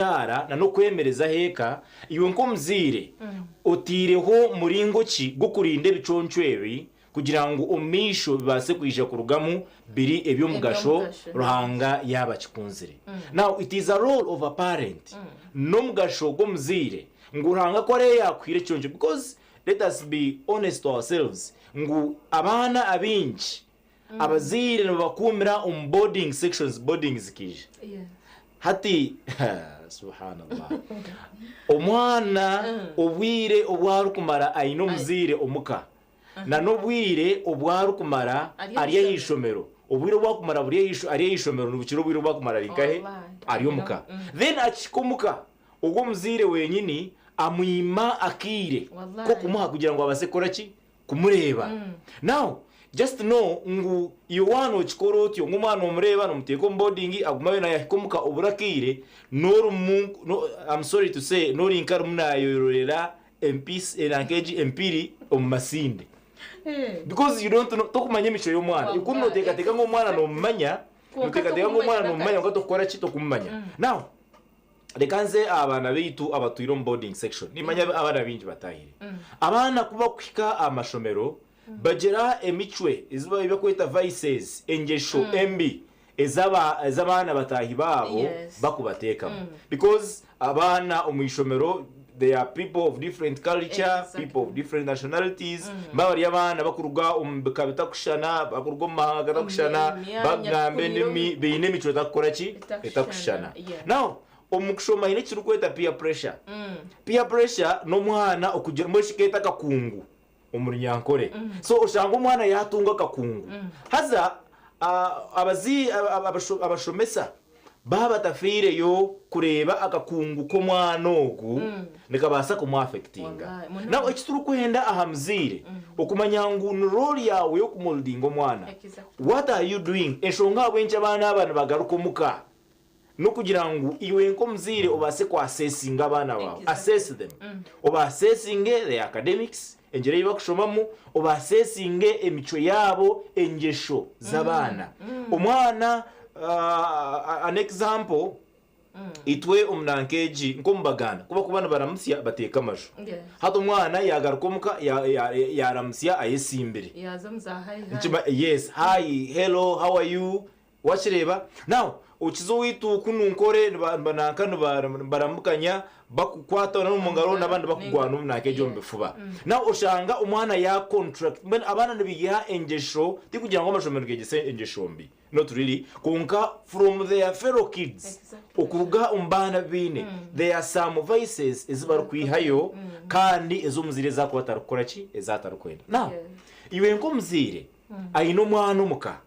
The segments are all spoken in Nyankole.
Kuzaara na n'okwemerezaho eka, iwe nk'omuzaire otaireho muringo ki gw'okurinda ebiconco ebi kugira ngu omu maisho bibaase kwija kurugamu biri eby'omugasho Eby'omugasho. Ruhanga yaaba akikunzire? Now it is a role of a parent, n'omugasho gw'omuzaire ngu Ruhanga ku araabe yaakuhaire ekiconco because let us be honest to ourselves ngu abaana abaingi Abazaire nibabakuumira omu boarding sections, boarding zikaija. Hati subhanallah. Omwana obwire obu arikumara aine omuzaire omuka na n'obwire obu arikumara ari aha ishomero, obwire obu arikumara buri ari aha ishomero nibukira obwire obu arikumara ari nkahe? Ari omuka. Then akihika omuka, ogwo omuzaire wenyini amwima akaire k'okumuha kugira ngu abaase kukora ki? Kumureeba. Now, just know ngu iwe waaba nookikora otyo, ngu omwana omureeba noomuteeka omu boarding agume abe naahika omuka obure akaire, n'orimu, no, I'm sorry to say, n'ori nka arimu naayororera empisi, nanka egi empiri omu masinde. Because you don't know, tokumanya emicwe y'omwana. Iwe ku nooteekateeka ngu omwana noomumanya, Kwonka nooteekateeka ngu omwana tokumumanya noomumanya kwonka tokukora ki? Tokumumanya. Now, Reka nze aha baana baitu abatwire omu boarding section. Nimanya abaana baingi batahire. Abaana ku bakuhika aha mashomero bagira emicwe ezi barikweta vices, engyesho embi ez'abaana bataahi baabo bakubateekamu. Because abaana omu ishomero they are people of different culture, people of different nationalities, nibaba bari abaana bakuruga omu bika bitakushushana, bakuruga omu mahanga gatakushushana, bakugamba endimi, baine emicwe etakukora ki? Etakushushana. Now, omu kushoma haine ekiturikweta peer pressure. Peer pressure n'omwana okugira, mbwenu shi keete akakungu omu Runyankore. So oshanga omwana yaatunga akakungu. Haza abazaire, abashomesa baaba batafiireyo kureeba akakungu k'omwana ogu, nikabaasa kumwafekitinga. Now eki turikwenda aha muzaire, okumanya ngu ni role yaawe y'okumoldinga omwana. What are you doing? Enshonga ahabw'enki abaana aba nibagaruka omuka, n'okugira ngu iwe nk'omuzaire obaase ku assessinga abaana baawe, assess them. Oba assessinge their academics, engyero ei bakushomamu, oba assessinge emicwe yaabo, engyesho z'abaana. Omwana, an example, itwe omu nanka egi nk'omu Baganda, ku bakuba nibaramutsya bateeka amaju. Hati omwana yaagaruka omuka yaaramutsya ayesimbire. Yaaza omu za hi hi. Yes, hi, hello, how are you? Wakireeba? Now, okiza owaitu kunu Nkore niba, niba nanka niba, nibaramukanya bakukwata n'omu ngaro n'abandi bakugwana omu nanka egyo omu bifuba. Now oshanga omwana ya contract, mbwenu abaana nibaiha engyesho, tikugira ngu amashomero nigegyesa engyesho mbi, not really, kwonka from their fellow kids, okuruga omu baana abu baine, there are some vices ezi barikwihayo kandi ezi omuzaire ezi arikuba atarikukora ki? Ezi atarikwenda. Now, iwe nk'omuzaire aine omwana omuka,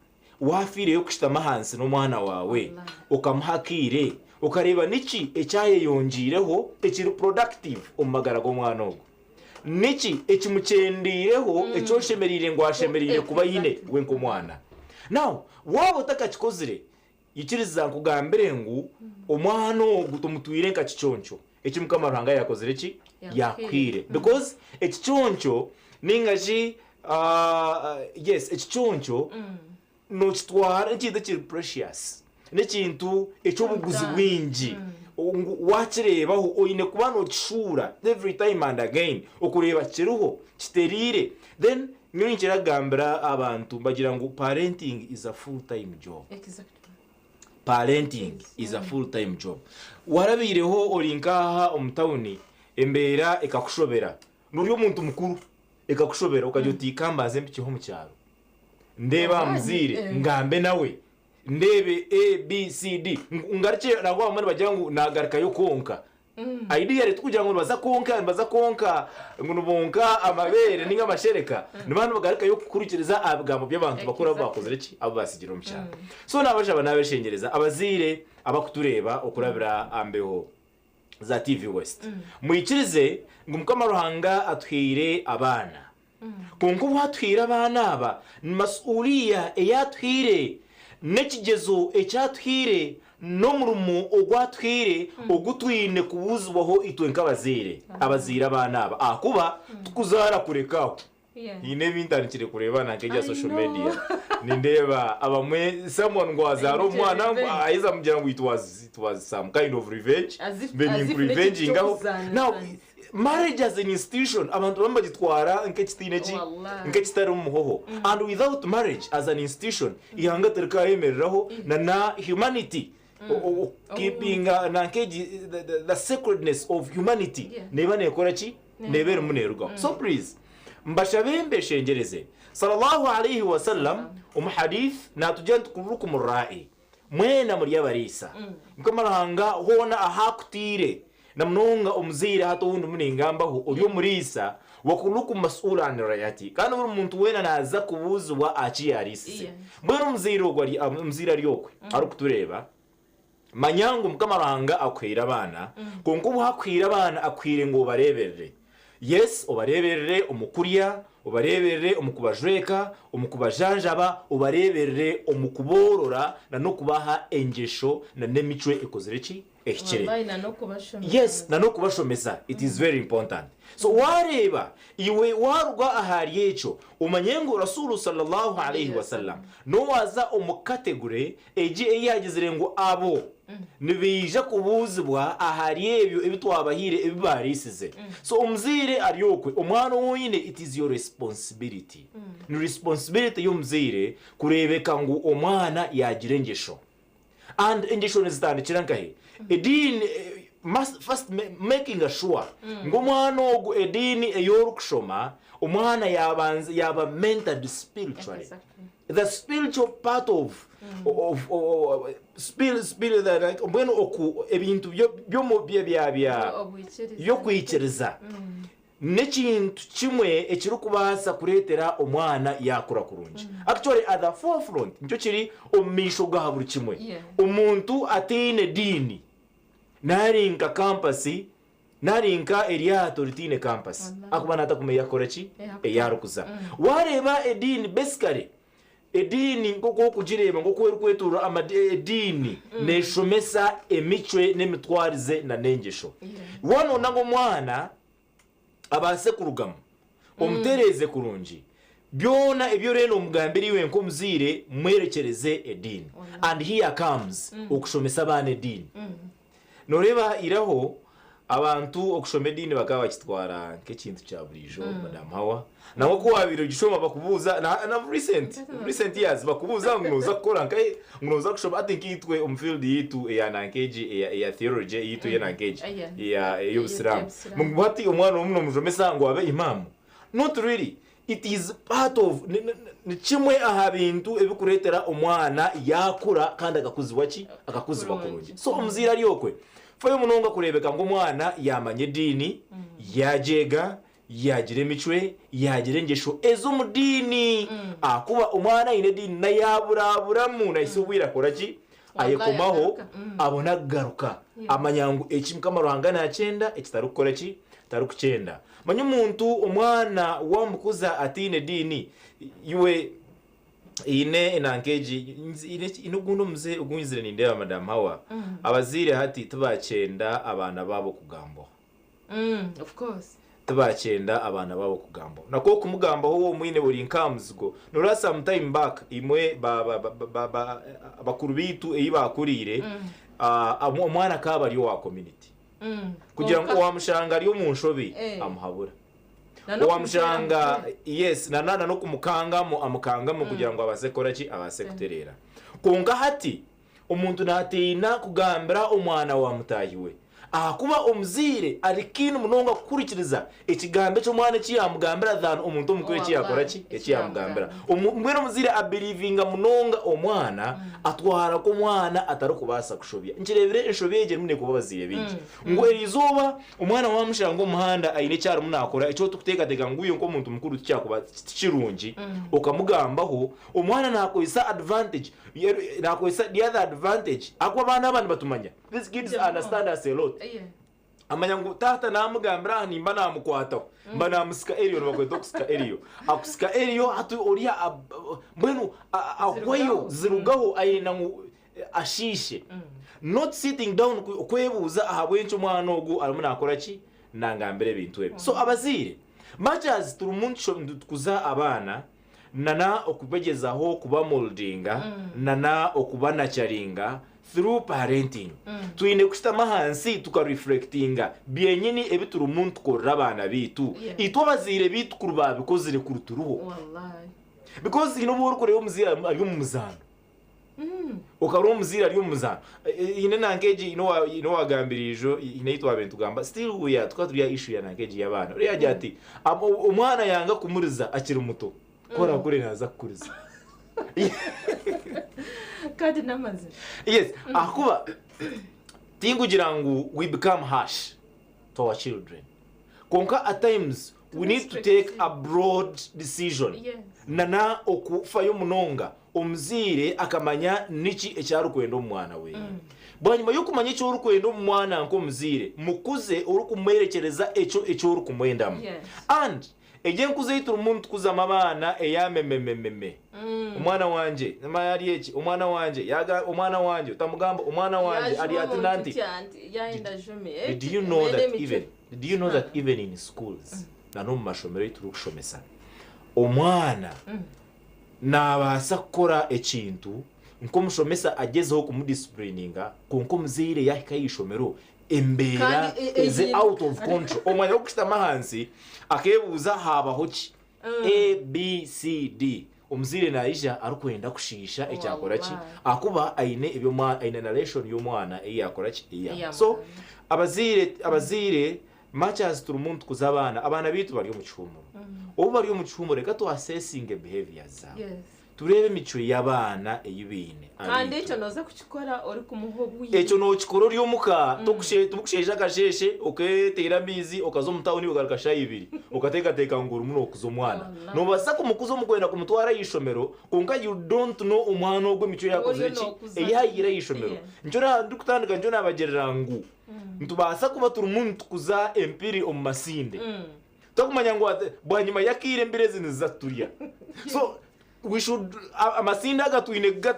Waafiireyo kushutama ahansi n'omwana waawe okamuha akaire okareeba niki ekyayeyongyeireho ekiri productive omu magara g'omwana ogwo? Niki ekimukyendeireho eki oshemereire ngu ashemereire kuba aine we nk'omwana? Now, waaba otakakikozire, ikiriza nkugambire ngu omwana ogu tomutwire nka kiconco eki Mukama Ruhanga yaakozire ki? Yaakuhaire. Because ekiconco nainga shi yes ekiconco nookitwara n'ekintu ekiri precious, n'ekintu eky'obuguzi bwingi ngu waakireebaho oine kuba nookishuura every time and again okureeba kiriho, kitereire. Then nyowe ninkira kugambira abantu mbagira ngu parenting is a full time job. Parenting is a full time job. Warabaireho ori nk'aha omu tawuni embeera ekakushobera, nori omuntu mukuru ekakushobera okagira oti ka mbanze mpikyeho omu kyaro ndeebe aha muzaire ngambe nawe ndeebe A, B, C, D ngarukye nangwa abamwe nibagira ngu nagarukayo kwonka. Ideally tikugira ngu nibaza kwonka nibaza kwonka ngu nibonka amabeere ninga amashereka nibaba nibagarukayo kuhurikiriza aha bigambo by'abantu bakuru abu bakozire ki abu batsigire omu kyaro. So nabashaba nabeshengyereza abazaire abakutureeba okurabira aha mbeho za TV West mwikirize ngu Mukama Ruhanga atuhaire abaana Kwonka obu atuhaire abaana aba, ni masuuliya ei atuhaire, n'ekigyezo eki atuhaire, n'omurimo ogu atuhaire ogu twine kubuuzibwaho itwe nk'abazaire abazaire abaana aba. Ahakuba tikuzaara kureka aho. Yeah. Haine ebi ntandikire kureeba nanka ebya I social know. media. Nindeeba abamwe someone ngu azaara Ain't omwana ngu revenge. aheza amugira ngu it was it was some kind of revenge. As if- Mbe as if ninkurevengingaho. n'ekintu Now ky'okuzaanisa. marriage as an institution abantu bamwe bagitwara nk'ekitiine ki Wallahi. nk'ekitari omu muhoho. And without marriage as an institution ihanga tirikayemereraho na na humanity keeping nanka egi the sacredness of humanity Yeah. neeba neekora ki? Neeba erimu neerugaho. So please mbashabe mbeshengyereze Sallallahu alaihi wasallam omu hadith naatugira nti kullukum raa'i mwena muri abariisa. Mukama Ruhanga hoona ahu akutaire na munonga omuzaire hati ou ndimu ningambaho ori omuriisa wa kullukum mas'uulu an ra'iyatihi kandi buri muntu weena naaza kubuuzibwa aha ki yaariisize. Yeah. Mbwenu omuzaire ogwo ari omuzaire ari okwe arikutureeba Manya ngu Mukama Ruhanga akuhaire abaana, kwonka obu akuhaire abaana akuhaire ngu obareeberere. Yes, obareeberere omu kurya, obareeberere omu kubajweka, omu kubajanjaba, obareeberere omu kuboorora na n'okubaha engyesho na n'emicwe ekozire ki? Ehikire. Wallahi na n'okubashomesa. Yes, na n'okubashomesa it is very important. So waareeba iwe waaruga ahari ekyo omanye ngu Rasulu Sallallahu Alaihi Wasallam n'owaaza omu category Egi ei yaagizire ngu abo nibaija kubuuzibwa ahari ebyo ebi twabahaire ebi baariisize. So omuzaire ari okwe, omwana ou oine it is your responsibility. Ni responsibility y'omuzaire kureebeka ngu omwana yaagira engyesho. And engyesho nizitandikira nkahi? Ediini must first making sure ngu omwana ogu ediini ei orikushoma, omwana yaabanza yaaba mentored spiritually. Exactly. The spiritual part of of of spiri spiri the like mbwenu oku ebintu byo byomu bya bya bya Obwikiriza. by'okwikiriza n'ekintu kimwe ekirikubaasa kureetera omwana yaakura kurungi. Actually at the forefront nikyo kiri omu maisho ga buri kimwe. Yeah. Omuntu ataine diini nari nka kampasi Nari nka eryato ritaine kampasi Wallahi. ahakuba naatakumanya ei arikukora ki? Ei Ei arikuza. Waareeba ediini basically ediini nk'oku orikugireeba nk'oku erikwetuura amadi ediini neeshomesa emicwe n'emitwarize na n'engyesho. Yeah. Waaba nooyenda ngu omwana abaase kurugamu, omutereeze kurungi, byona ebi oriyo noomugambira iwe nk'omuzaire mwerekyereze ediini. Wallahi. And here comes okushomesa abaana ediini. Nooreeba iraho abantu okushoma ediini bakaba bakitwara nk'ekintu kya buriijo Madam Hawa. Nangwa ku waabaire ogishoma bakubuuza na na recent recent years bakubuuza ngu nooza kukora nkahi ngu nooza kushoma hati nkaitwe omu field yaitu eya nanka egi eya eya theology eyaitu eya nanka egi Eya. eya ey'obusiraamu. Ey'obusiraamu. Ngu hati omwana omu noomujomesa ngu abe imam? Not really. It is part of ni kimwe aha bintu ebikureetera omwana yaakura kandi akakuzibwa ki? Akakuzibwa kurungi. So omuzaire ari okwe, fayo munonga kureebeka ngu omwana yaamanya ediini, yaagyega, yaagira emicwe, yaagira engyesho ez'omu diini. Ahakuba omwana aine ediini na yaaburaburamu nahitsya obwire akora ki? Ayekomaho abona kugaruka amanya ngu eki Mukama Ruhanga naakyenda eki tarikukora ki? Tarikukyenda. Manya omuntu omwana waamukuza ataine diini, iwe haine enanka egi, haine ogundi omuze ogu nyizire nindeeba Madam Hawa, abazaire hati tibaakyenda abaana baabo kugambwaho. Of course. Tibaakyenda abaana baabo kugambwaho. Na ku orikumugambaho waaba omwine ori nk'aha muzigo. Nooreeba some time back imwe ba ba ba ba bakuru baitu ei baakuriire, omwana akaaba ari owa community. Kugira ngu Kwonka owaamushanga ari omu nshobi Eh. amuhabura. Na n'okumuteera Owaamushanga mutwe. yes na na n'okumukangamu amukangamu kugira ngu abaase kukora ki? Abaase kutereera. Kwonka hati omuntu naatiina kugambira omwana wa mutaahi we ahakuba omuzaire ari keen munonga kuhurikiriza ekigambo eki omwana eki yaamugambira than omuntu omukuru eki yaakora ki? Eki yaamugambira. Mbwenu omuzaire abiriivinga munonga omwana atwara ku omwana atarikubaasa kushobya. Nkireebire enshobi egi erimu neekorwa abazaire baingi. Ngu eriizooba omwana waamushanga omu muhanda aine eki arimu naakora eki orikuteekateeka ngu iwe nk'omuntu mukuru tikyakuba tikirungi, okamugambaho, omwana naakozesa advantage, naakozesa the other advantage ahakuba abaana aba nibatumanya. These kids understand us a lot. Amanya ngu taata naamugambira aha nimba naamukwataho, mba naamusika eriyo, nibakweta okusika eriyo. Akusika eriyo hati oriya mbwenu ahwayo, zirugaho ayenda ngu ashiishe. Not sitting down kwebuuza ahabw'enki omwana ogu arimu naakora ki? Nangambira ebintu ebi. So abazaire, Much as turimu nitukuza abaana nana okubagyezaho kubamoldinga nana okubanacharinga through parenting, twine kushutama ahansi tukareflectinga byenyini ebi turimu nitukorera abaana baitu. Itwe abazaire baitu kuri baabikozire kuri turiho. Wallahi. Because haine obu orikureeba omuzaire ari omu muzaano. Okareeba omuzaire ari omu muzaano. Haine nanka egi haine owa haine owagambire ijo haine ei twabaire nitugamba still we are tukaba turi aha issue ya nanka egi y'abaana. Oriya yaagira ati omwana yanga kumuriza akiri muto, ku arakure naaza kukuriza. Kandi n'amazima. Yes, ahakuba tinkugira ngu we become harsh to our children. Kwonka at times we need to take a broad decision Yes. nana okufayo munonga omuzaire akamanya niki eki arikwenda omu mwana weye. Bwanyima y'okumanya eki orikwenda omu mwana nk'omuzaire, mukuze orikumwerekyereza ekyo eki orikumwendamu. Yes. And Egyo enkuza ei turimu nitukuzamu abaana eya mememememe. Omwana wangye manya ari eki, omwana wangye yaaga, omwana wangye otamugamba, omwana wangye ari ati nanti. Did you know that even, did you know that even in schools na n'omu mashomero ei turikushomesa, omwana naabaasa kukora ekintu nk'omushomesa agyezeho kumudisipurininga kwonka omuzaire yaahika aha ishomero embeera Kandi e- eze eyinduka. out of control omwanya gw'okushutama ahansi akeebuuza haabaho ki A, B, C, D omuzaire naija arikwenda kushiisha ekyakora ki Wallahi. ahakuba aine eby'omwana aine narration y'omwana ei yaakora ki ei Ei yamuha so yamuha. abazaire abazaire much as turimu nitukuza abaana abaana baitu bari omu kihuumuro obu bari omu kihuumuro reka tu assessinge behaviours zaabo Yes. Tureebe emicwe y'abaana ei baine. Kandi Abaitu. ekyo nooza kukikora orikumuha obwire. Ekyo nookikora ori omuka, tokusheesha akasheeshe, okeeteera amaizi, okaza omu tauni ogaruka shaaha ibiri, okateekateeka ngu orimu nookuza omwana. Wallahi. Noobaasa kumukuza omu kwenda kumutwara aha ishomero, kwonka you don't know omwana ogwo emicwe ei akozire Oriyo ki, nookuza. ei ahaire aha ishomero. Yeah. Nikyo na ndikutandika nikyo naabagirira ngu nitubaasa kuba turimu nitukuza empiri omu masinde. Tokumanya ngu ati bwanyima y'akaire embiro ezi niziza kuturya. So we should a- amasinde aga twine kuga-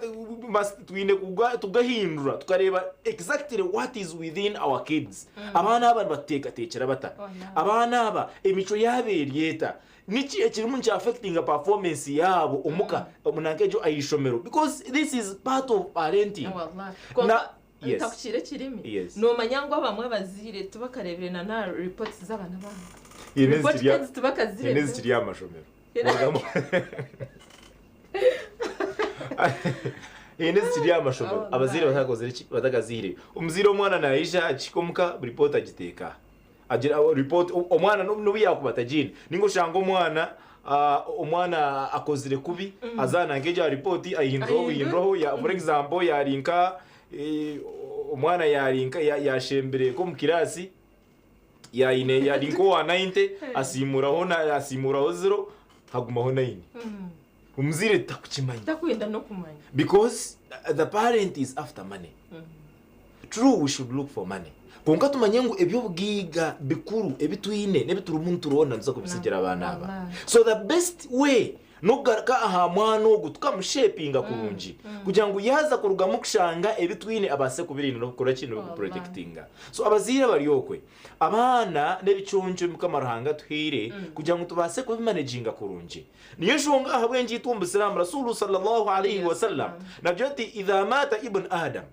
mas- twine kuga- tugahindura tukareeba exactly what is within our kids. Abaana aba nibatuteekateekyera bata? Wallahi. Abaana aba emicwe yaabo eri eta? Niki ekirimu nikya-affectinga performance yaabo omuka nanka egyo aha ishomero? Because this is part of parenting. Wallahi. Na Kwonka yes. ntakukiire ekirimi, Yes. noomanya ngu abamwe abazaire tibakareebire na n'aha reports z'abaana baabo. Haine Report ezikiri aha- cards haine tibakazireebire. ezikiri aha mashomero. Haine ezikiri aha mashomero Oh, abazaire my. batakakozire ki? Batakazihireyo. Omuzaire omwana naija akihika omuka report agiteeka aha. Agira report omwana n'obu yaakuba atagiine nainga oshanga omwana omwana akozire kubi aza nanka egyo report ayihinduraho buhinduraho ya for example yaari nka omwana yaari nka yaashembire nk'omu kiraasi yaine yaari nk'owa 90 asiimuraho asiimuraho ziro hagumaho nayini. Omuzaire takukimanya. Takwenda n'okumanya. Because the parent is after money. True we should look for money. Kwonka tumanye ngu eby'obugaiga bikuru ebi twine n'ebi turimu nituronda nituza kubisigira abaana aba. Wallahi. So the best way n'okugaruka aha mwana ogu tukamushepinga kurungi kugira ngu yaaza kurugamu kushanga ebi twine abaase kubirinda n'okukora ki n'okubiprotectinga. So abazaire abari okwe abaana n'ebiconco ebi Mukama Ruhanga atuhaire kugira ngu tubaase kubimanaginga kurungi. Niyo nshonga ahabw'enki itwe omu Busiraamu Rasulu sallallahu alaihi wasallam nagira ati idha maata ibn Adam,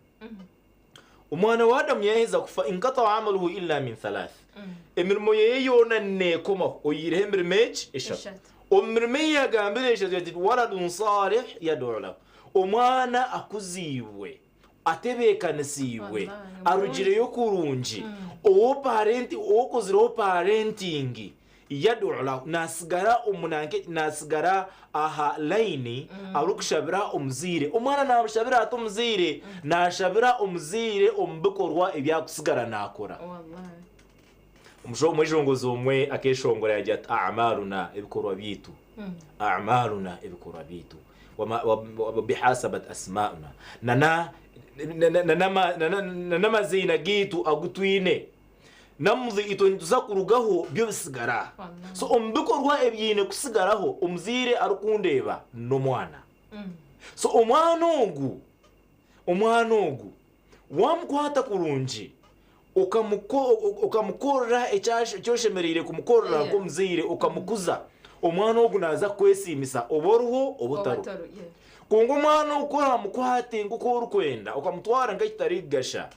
omwana wa Adamu yaheza kufa inqataa amaluhu illa min thalath, emirimo yeye yoona neekomaho oyihireho emirimo egi eshatu. Eshatu. Omu mirimo ei yagambire eshatu ati waladun salih yad'u lahu, omwana akuziibwe atebeekanisiibwe, Wallahi, arugireyo kurungi, ou parent, ou okozireho parenting, yad'u lahu, naatsigara omu nanka, naatsigara aha layini arikushabira omuzaire. Omwana naamushabira ata omuzaire? Naashabira omuzaire omu bikorwa ebi arikutsigara naakora. Wallahi. Omweshongozi omwe akeeshongora yaagira ati, A'maaluna, ebikorwa byaitu, A'maaluna, ebikorwa byaitu, Bihasabat asmaa'una, n'amaziina gaitu agu twine, namudhi itwe nituza kurugaho byo bisigara. So omu bikorwa ebiine kusigaraho, omuzaire arikundeeba n'omwana. So omwana ogu, omwana ogu waamukwata kurungi, Okamukorera eki oshemereire kumukorera nk'omuzaire, okamukuza, omwana ogu naaza kukwesiimisa oba oriho oba otariho. Kwonka omwana ogu ku oraamukwate nk'oku orikwenda, okamutwara nk'ekitarikugasha,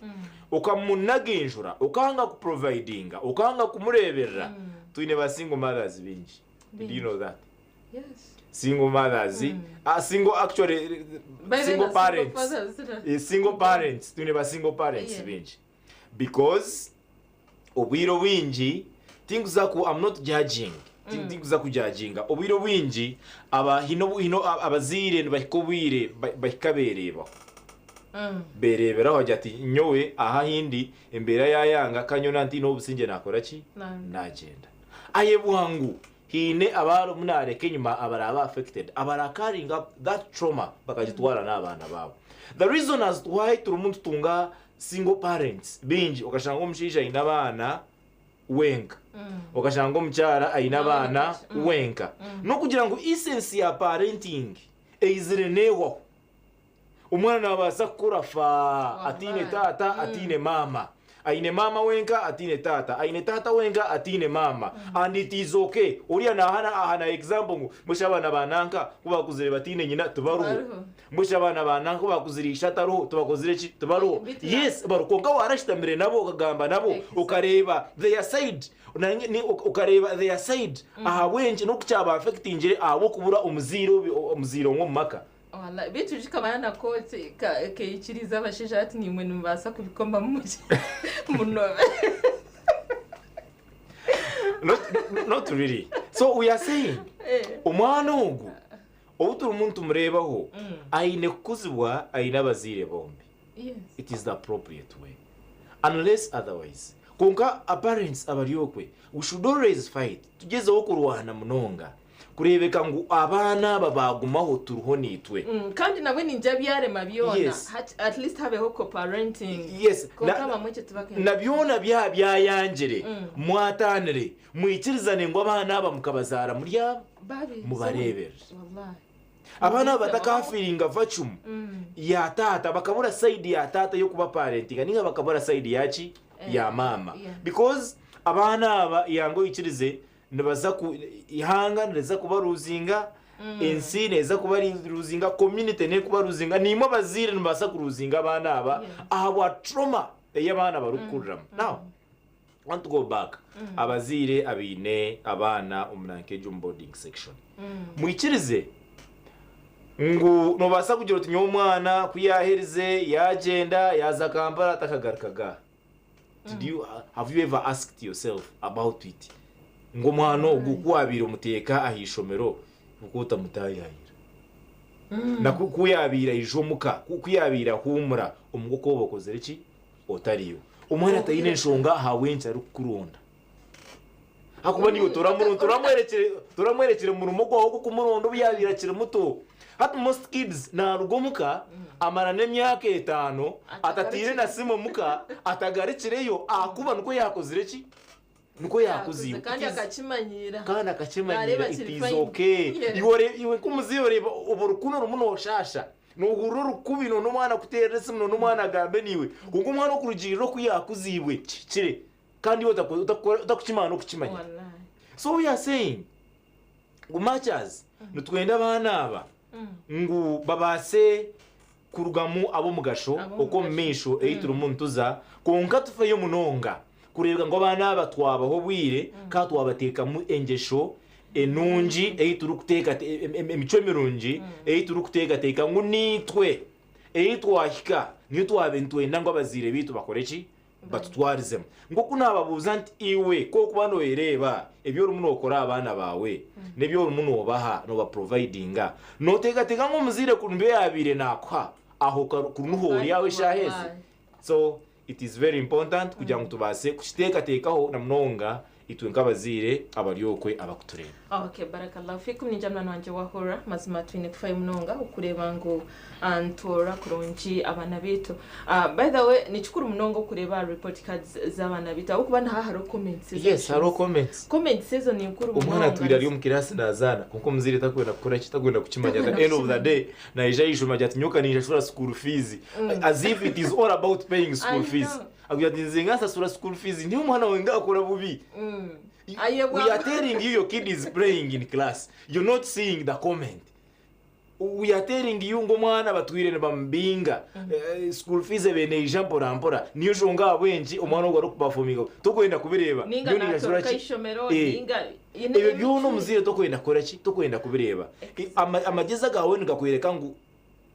okamunaga enjura, okanga kupurovayidinga, okanga kumureeberera, twine ba single mothers baingi. Did you know that? Single mothers, single actually single parents, single parents, twine ba single parents baingi. Because obwire obwingi tinkuza ku I'm not judging tinkuza kujudginga obwire obwingi aba haine obu haine abazaire nibahika obwire bahika bereebaho bereeberaho agira ati nyowe aha ahi ndi embeera yayanga ka nyowe nantiineho obusingye nakora ki nagyenda aye bwangu haine abu nareka enyima abaraabe affected abara carrying up that trauma bakagitwara n'abaana baabo the reason as to why turimu nitutunga Single parents baingi okashanga omushaija aine abaana wenka okashanga omukyara aine abaana wenka n'okugira ngu essence ya parenting eizire neehwaho. Omwana naabaasa kukura faa ataine taata ataine maama, aine maama wenka ataine taata, aine taata wenka ataine maama and it is okay. Oriya naaha na example ngu mbwenu shi abaana ba nanka ku baakuzire bataine nyina tibariho? Mbwenu shi abaana ba nanka ku baakuzire ishe atariho tibakozire ki? Tibariho. Yes, bariho. Kwonka waarashutamire nabo okagamba nabo okareeba their side, okareeba their side ahabw'enki n'oku kyaba affectingire ahabw'okubura omuzaire omuzaire omwe omu maka. Walai, beitu kikaba na kooti ekaikiriza abashaija ati naimwe nimubaasa kubikomamu munobe. Not really. So we are saying omwana ogu Ou turimu nitumureebaho aine kukuzibwa aine abazaire bombi. It is the appropriate way. Unless otherwise. Kwonka parents abari okwe, we should always fight, tugyezeho kurwana munonga kureebeka ngu abaana aba baagumaho turiho naitwe. Kandi nabwe ningira byarema byona, at least habeho co-parenting. Yes, Kwonka abamwe ekyo tibakenda. Na byona byaba byayangire, mwataanire, Mwikirizane ngu abaana aba mukabazaara muri abo, mubareeberere. Abaana aba batakafiiringa vacuum ya taata, bakabura side ya taata y'okubaparentinga ninga bakabura side ya ki? Ya maama. Because abaana aba yanga oikirize nibaza ku ihanga niriza kubaruzinga, ensi neeza kubaruzinga, community neekubaruzinga, naimwe abazaire nimubaasa kuruzinga abaana aba ahabwa trauma ei abaana barikukuriramu. Now, I want to go back abazaire abaine abaana omu nanka egyo omu boarding section mwikirize ngu nobaasa kugira oti nyowe omwana ku yaaherize yaagyenda yaaza Kampala takagarukaga Did you, have you ever asked yourself about it ngu omwana ogu ku waabaire omuteeka aha ishomero oku otamutaayaayira na ku yaabaire aija omuka ku yaabaire ahuumura omuka oku oba okozire ki Otariyo. Omwana taine nshonga ahabw'enki arikukuronda. Ahakuba niiwe toramworekire murimo gwawe ogw'okumuronda obu yaabaire akiri muto. Hati most kids naaruga omuka amara n'emyaka etaano atataire na simu omuka, atagarukireyo ahakuba nikwo yaakozire ki? Nikwo yaakuziibwe. Kandi akakimanyiira. Kandi akakimanyiira it is okay. Iwe nk'omuzaire oreeba obu orimu nooshaasha. Noohurira orukubi noona omwana akuteerera esimu noona omwana agambe naiwe. Kwonka omwana okurugiirira oku yaakuziibwe kihikire kandi iwe otakukimanya n'okukimanya. So we are saying ngu much as nitwenda abaana aba ngu babaase kurugamu ab'omugasho okw'omu maisho ei turimu nituza, kwonka tufeyo munonga kureebeka ngu abaana aba twabaha obwire kandi twabateekamu engyesho enungi ei turikuteekate emicwe mirungi ei turikuteekateeka ngu naitwe ei twahika niyo twabaire nitwenda ngu abazaire baitu bakore ki? Batutwarizemu. Nk'oku naababuuza nti, Iwe ku orikuba nooyereeba ebi orimu nookora aha baana baawe n'ebi orimu noobaha, noobapurovayidinga, nooteekateeka ngu omuzaire kuri nibyo yaabaire naakuha aho kuri niho ori aho eshaaha ezi? So it is very important kugira ngu tubaase kukiteekateekaho na munonga itwe nk'abazaire abari okwe abakutureeba. Okay, barakallahu fikum ningira munywani wangye wahurira mazima twine kufayo munonga okureeba ngu nitworora kurungi abaana baitu. By the way nikikuru munonga okureeba report cards z'abaana baitu ahabw'okuba niha hariho comments ezo. Yes, hariho comments. Comments ezo ni nkuru munonga. Omwana atwire ari omu kiraasi naazaana kwonka omuzaire takwenda kukora ki? Takwenda kukimanya. At the end of the day naija aha ishomero agira ati nyowe ka ninshashura school fees as if it is all about paying school fees. Akugira ati nze nga school fees niyo omwana wange akora bubi. We are telling you your kid is praying in class. You're not seeing the comment. We are telling you ngu omwana batwire nibamubinga. School fees ebeneija mpora mpora. Niyo nshonga ahabw'enki omwana ogu arikuperforminga. Tokwenda kubireeba. Ninga Niyo niyazura natoroka ki? ishomero, ninga Ebyo byona omuzaire tokwenda kukora ki? Tokwenda kubireeba. Amagezi agawe nigakwereka ngu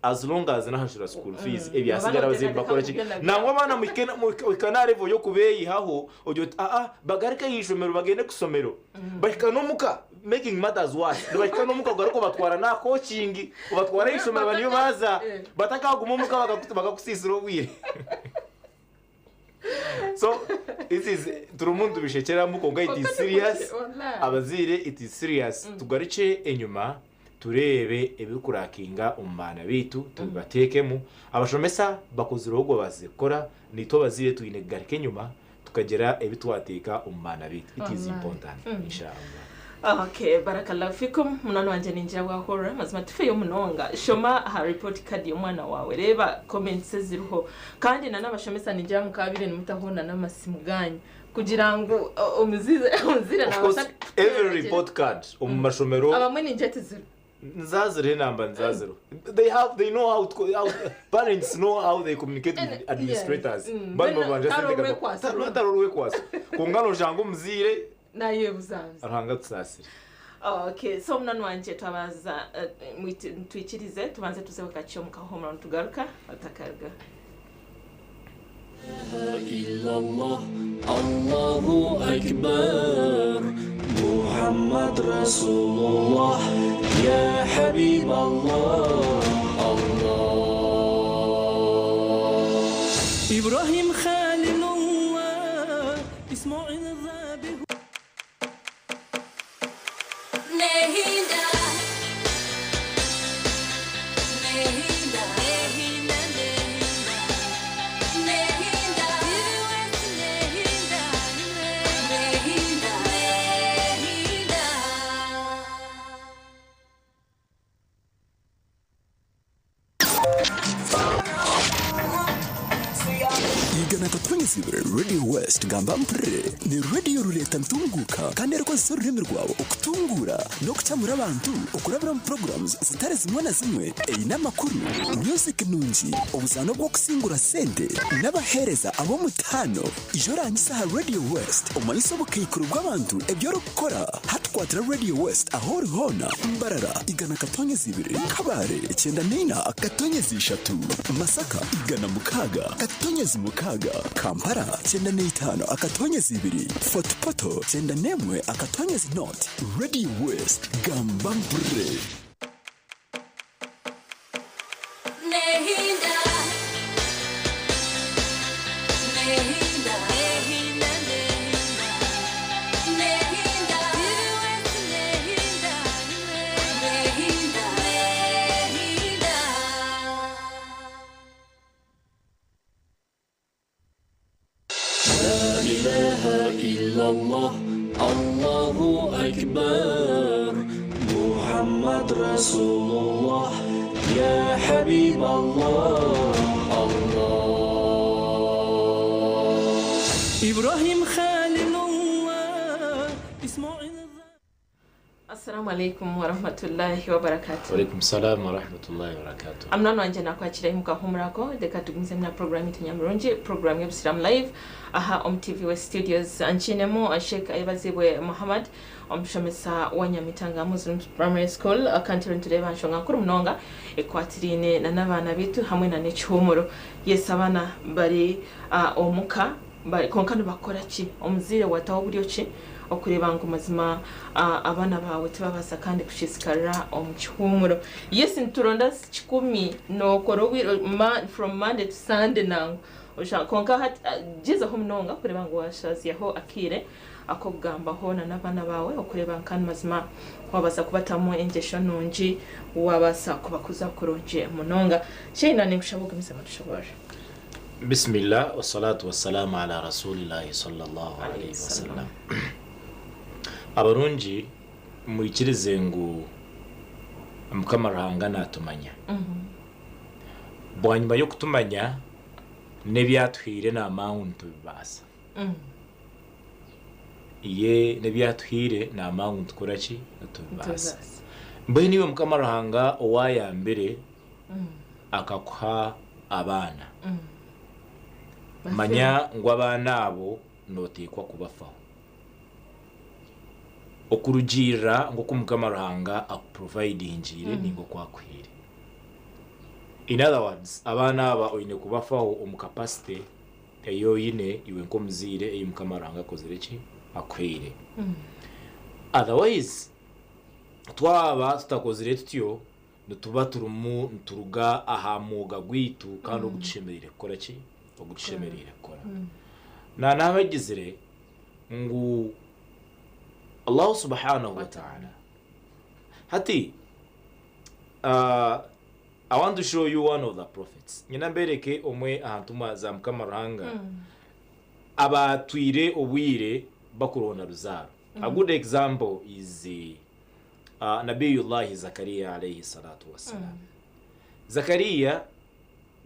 as long as nahashura school fees, ebyasigara abazaire bakora ki? Nangwa abaana muhika na level y'okubeeyihaho, ogira oti aa bagaruke aha ishomero bagende kusomero. Bahika n'omuka, making matters worse, nibahika n'omuka ogaruka obatwara n'aha coaching, obatwara aha ishomero baniyo baaza, batakaguma omuka bakakusiisira obwire. So this is turimu nitubishekyeramu kwonka it is serious. Abazaire, it is serious. Tugarukye enyima tureebe ebirikurakinga omu baana baitu, tubibateekemu. Abashomesa bakozire ogu babaasize kukora, naitwe abazaire twine kugaruka enyima tukagira ebi twateeka omu baana baitu. It is important, inshallah. Okay, barakallahu fikum. Munywani wangye, ningira bwahurira. Mazima tufeyo munonga. Shoma aha report card y'omwana wawe, reeba comments eziriho. Kandi na n'abashomesa, ningira mukabire nimutaho na n'amasimu ganyu kugira ngu omuzaire Of course, every report card omu mashomero abamwe ningira tiziri. Nzaziriho enamba, nzaziriho. They know how parents know how they communicate with administrators. Bano babanja Tari sente. orwekwaso. Tari orwekwaso, kwonka noshanga omuzaire nayebuzabuza. Ruhanga tusaasire. Okay, so munywani wangye, twabanza twikirize tubanze tuzeho kakye omu kahumuro, nitugaruka otakaruga. إلا الله الله أكبر محمد رسول الله يا حبيب الله الله إبراهيم خليل الله إسماعيل ذابح Nehinda, Nehinda, Nehinda, Nehinda, Nehinda, Nehinda, Nehinda. 102.2 Radio West, gamba mpurire. Ni radio rureta ntunguka kandi erikozesa orurimi rwawe okutungura n'okucyamura abantu okurabira mu programs zitari zimwe na zimwe. Eine amakuru, music nungi, obuzaano bw'okusingura sente n'abaheereza ab'omutaano. Ijo orangisa aha Radio West, omanyise obukaikuru bw'abantu ebyo orikukora. Hatukwatira Radio West aho ori hoona: Mbarara 100.2, Kabare 94.3, Masaka 106.6, Kampala 95.2, Fort Portal 91.0. Radio West, gamba mpurire. Nehinda, Nehinda, Nehinda, Nehinda, Nehinda, Nehinda, Nehinda. لا إله إلا الله الله أكبر محمد رسول الله يا حبيب الله الله إبراهيم خليل الله إسماعيل Assalamu alaikum warahmatullahi wabarakatuh. Walaikum salam warahmatullahi wabarakatuh. Munywani wangye, nakwakira mukahumurako. Reka tugumize na program yitu nyamurungi, program y'Obusiramu Live aha omu TV we Studios. Nkinemu Sheikh Ayebazibwe Muhammad, omushomesa wa Nyamitanga Muslim Primary School. Kandi turiyo nitureeba nshonga nkuru munonga ekwatiriine na n'abaana bitu hamwe na n'ekihumuro. Yes, abaana bari omuka konka nibakora ki? Omuzaire wataho buryo ki okureeba ngu mazima abaana bawe tibabaasa kandi kushiisikarira omu kihumuro? Yes, nituronda 1,000 nokora obwire from Monday to Sunday nangu konka gyezaho munonga kureeba ngu washazyaho akiire akokugambaho na n'abaana bawe, okureeba nka mazima wabaasa kubatamu engyesho nungi, wabaasa kubakuza kurungi munonga. Sheina, ninkushaba ogumize mutushobora. Bismillah wassalatu wassalamu ala rasulillahi sallallahu alayhi wasallam. Abarungi, mwikirize ngu Mukama Ruhanga natumanya. Bwanyuma y'okutumanya N'ebyatuhaire naamanya ngu nitubibaasa. Ye n'ebyatuhaire naamanya ngu nitukora ki? Nitubibaasa. Mbwenu iwe Mukama Ruhanga owaayambire akakuha abaana, manya ngu abaana abo nooteekwa kubafaho. Okurugiirira nk'oku Mukama Ruhanga akuprovidingiire nainga oku akuhaire. In other words, abaana aba oine kubafaho omu capacity ei oine iwe nk'omuzaire ei Mukama Ruhanga akozire ki? Akuhaire. Otherwise, twaba tutakozire tutyo, nituba turimu nituruga aha mwoga gwaitu kandi ogu tushemereire kukora ki? Ogu tushemereire kukora. Na naabagizire ngu Allahu subhanahu wa ta'ala hati I want to show you one of the prophets. Nyina mbereke omwe aha ntumwa za Mukama Ruhanga abatwire obwire bakuronda ruzaaro. A good example is Nabiyullahi Zakaria alayhi salatu wassalam. Zakaria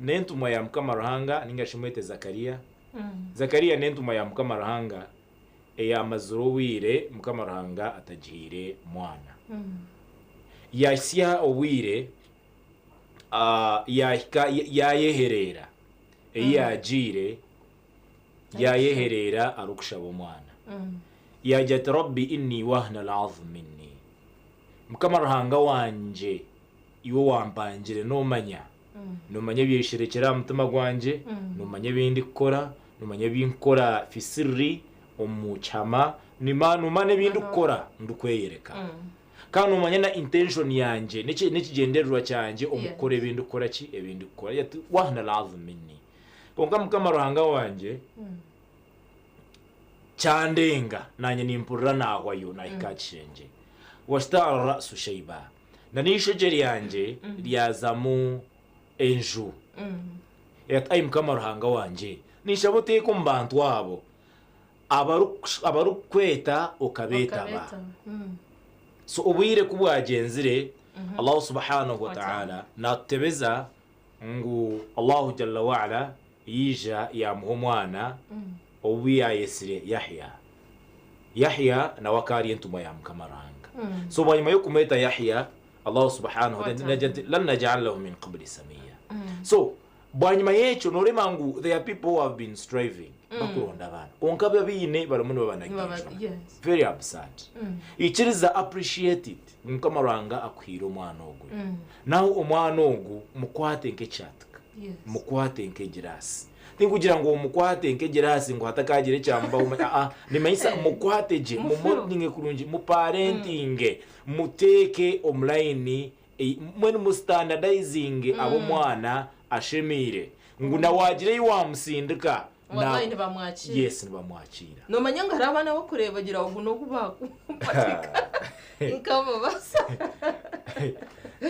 n'entumwa ya Mukama Ruhanga ninga shi mwete Zakaria. Zakaria n'entumwa ya Mukama Ruhanga eyamazire obwire Mukama Ruhanga atagihaire mwana. Yahitsya obwire yahika yayehereera ei yagiire yayehereera arikushaba omwana. Yagira ati Rabbi inni wahana al-azmu minni, Mukama Ruhanga wangye iwe wampangire nomanya, nomanya ebyesherekire aha mutima gwangye, nomanya ebi ndikukora, nomanya ebi nkukora fi sirri, omu kihama, nomanya ebi ndikukora ndikweyereka. Kandi nomanya na intention yangye n'ekigyendererwa kyangye omu kukora ebi ndikukora ki? Ebi ndikukora. Yagira ati wahana al-azmu minni. Kwonka Mukama Ruhanga wangye kyandenga naanye nimpurira naahwayo naahika aha kishengye. Washta'ala ra'su shayba. Na n'eishokye ryangye ryazamu enju. Ati, Ai Mukama Ruhanga wangye, ninshaba oteeke omu bantu abo abarikukweta okabeetaba. So obwire ku bwagyenzire, Allahu subhanahu wa ta'ala naatutebeza ngu Allahu jalla wa'ala yaija yaamuha omwana ou yaayetsire Yahya. Yahya nawe akaba ari entumwa ya Mukama Ruhanga. So bwanyima y'okumweta Yahya, Allahu subhanahu wa ta'ala naagira ati lam naj'al lahu min qabli samiyya. So bwanyima y'ekyo noreeba ngu there are people who have been striving bakuronda abaana kwonka ababaine barimu nibabanagijuna. Very absurd. Ikiriza appreciate it ngu Mukama Ruhanga akuhaire omwana ogwe. Nawe omwana ogu mukwate nk'ekyatika, mukwate nk'egiraasi. Tinkugira ngu omukwate nk'egiraasi ngu hatakaagira ekyamubaho, aa, nimanyisa mukwate gye, mumodinge kurungi, muparentinge, muteeke omu layini, mbwenu musitandadayizinge abe omwana ashemeire, ngu na waagira ei waamusindika, Wallahi nibamwakiira. Yes, nibamwakiira. Noomanya ngu hariho abaana abarikureeba bagira ogu n'ogu baakumpatika nkamubasa.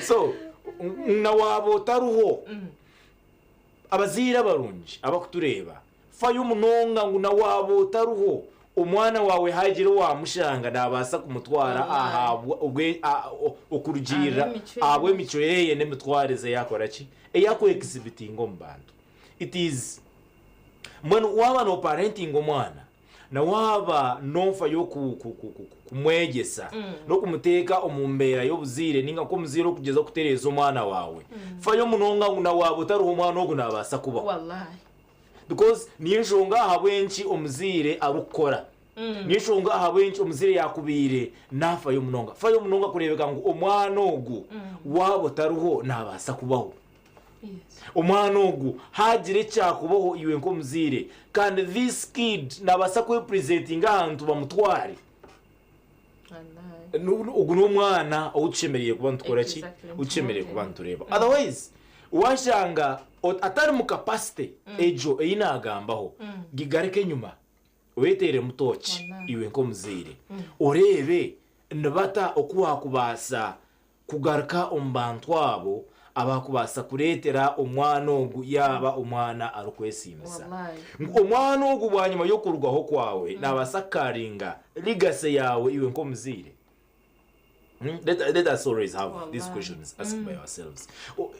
So, na waaba otariho, abazaire abarungi abarikutureeba, fayo munonga ngu na waaba otariho, omwana waawe haagira owaamushanga naabaasa kumutwara okurugiirira ahabw'emicwe ye n'emitwarize ei akora ki? Ei arikuekizibitinga omu bantu. It is Mbwenu waaba nooparentinga omwana, na waaba noofayo kumwegyesa n'okumuteeka omu mbeera y'obuzaire nainga nk'omuzaire orikugyezaho kutereeza omwana waawe, fayo munonga ngu na waaba otariho omwana ogu naabaasa kubaho. Because niyo enshonga ahabw'enki omuzaire arikukora. Niyo enshonga ahabw'enki omuzaire yaakubaire naafayo munonga. Fayo munonga kureebeka ngu omwana ogu waaba otariho naabaasa kubaho. Omwana ogu haagira ekyakubaho iwe nk'omuzaire kandi this kid nabaasa kwepresentinga ahantu bamutware. Ogu n'omwana ou tushemereire kuba nitukora ki? Ou tushemereire kuba nitureeba. Otherwise washanga atari mu capacity egyo ei naagambaho, gigaruke enyima. Oyeteeremu tooki iwe nk'omuzaire oreebe nibata oku waakubaasa kugaruka omu bantu abo abaakubaasa kureetera omwana ogu yaaba omwana arikwesiimisa. Ngu omwana ogu bwanyima y'okurugaho kwawe naabaasa kukaringa legacy yaawe iwe nk'omuzaire. Let us always have these Wallahi. questions asked by ourselves.